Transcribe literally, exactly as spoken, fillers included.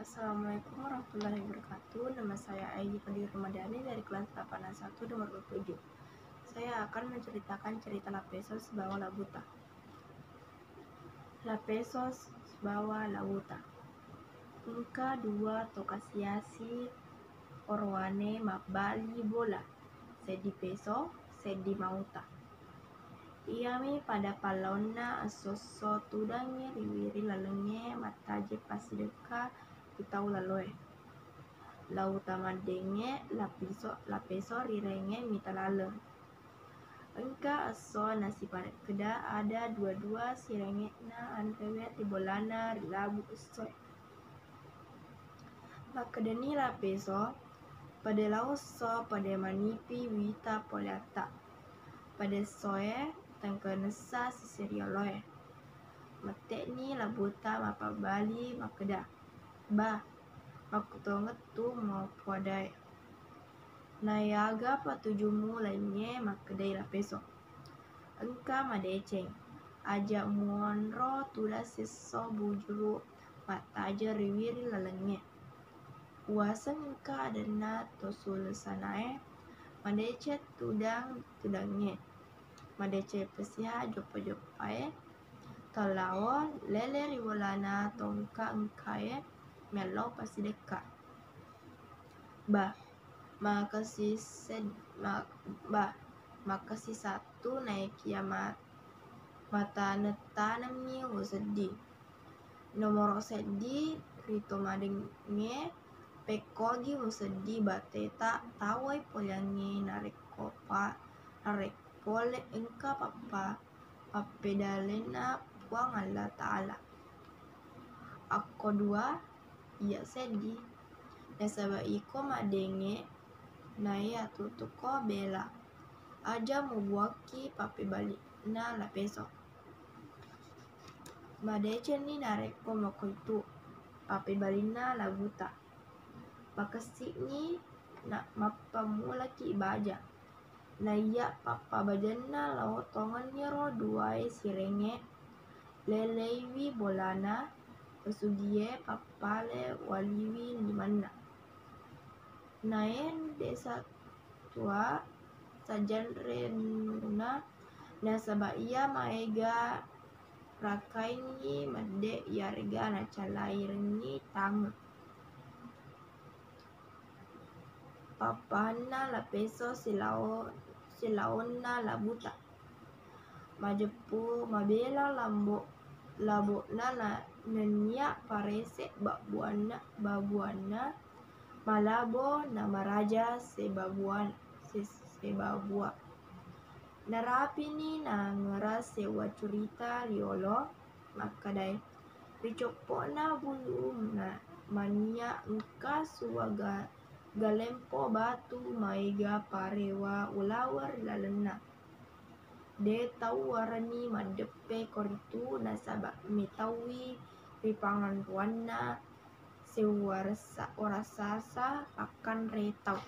Assalamualaikum warahmatullahi wabarakatuh. Nama saya Ayu Fadli Ramadhani dari kelas delapan A satu nomor dua puluh tujuh. Saya akan menceritakan cerita La Peso sibawa La Buta. La Peso sibawa La Buta. Engka dua to kasi-asi orowane mabbali bola, seddi peso, seddi mauta. Iyami pada pallaonna esso-esso tudangnge ri wiring lalengnge mattajeng passidekka ri tau laloe. La Buta maddengnge, La Piso-, La Peso rirengnge mita laleng. Engka esso nasipakkeda ada dua-dua sirengnge'na anrewe ri bolana ri labu essoe. Makkedani La Peso, "Pada lao esso, pada manipi wita poleatta. Pada essoe tengkenessa sisirioloe." Mette'ni La Buta mappabbali makkeda, "Ba, makkutongettu mupoadae." "Naiyaga patujumu laingnge?" makkedai La Peso. "Engka madeceng, aja muonro tudang siesso bujuru mattajeng ri wiring lalengnge. Uaseng engka adenna to sulesanae, madeceng tudang-tudangnge, madeceng pesiha joppa-joppae, to lao lele ri bolana to engka-engkae mellau passidekka. Ba, makessing sed-, ma-, ba, makessing sattu naekiya ma-, matanem-tanemmi museddi. Nomoro seddi, ri to madengnge, pekkogi museddi bateta tawai poleangnge narekko pa-, narekko pole engka pappa-, pappedalenna Puang Allah Ta'ala. Akko dua, iya seddi. Nasaba iko madengnge, naiya tutuko bela. Aja mubuakki pappebali'na La Peso." Madecenni narekko makoitu, pappebalinna La Buta. Makessi'ni na-, mappammulaki baja. Naiya pappabajanna lao tongenniro duae sirengnge, leleiwi bolana pesugie pappale waliwi limanna. Naeng desa tua sajanrennuna, nasaba iya maega rakaingngi medde iyarega nacalairengngi tangeng. Pappahanna La Peso silao-, silaonna La Buta. Majeppu mabela lambo-, labo'na na-, nennia parese babbuanna, babuanna malabo namaraja sebabuan-, se-, sebabua. Narapini nangera seuwa curita riolo makkedae, ri coppo'na bulu na-, mania engka suwaga galempo batu maega parewa ulaweng ri lalenna. De tau warani maddeppe koritu nasaba metauwi ri panganruanna seuwa ressa-, raksasa pakkanre tau.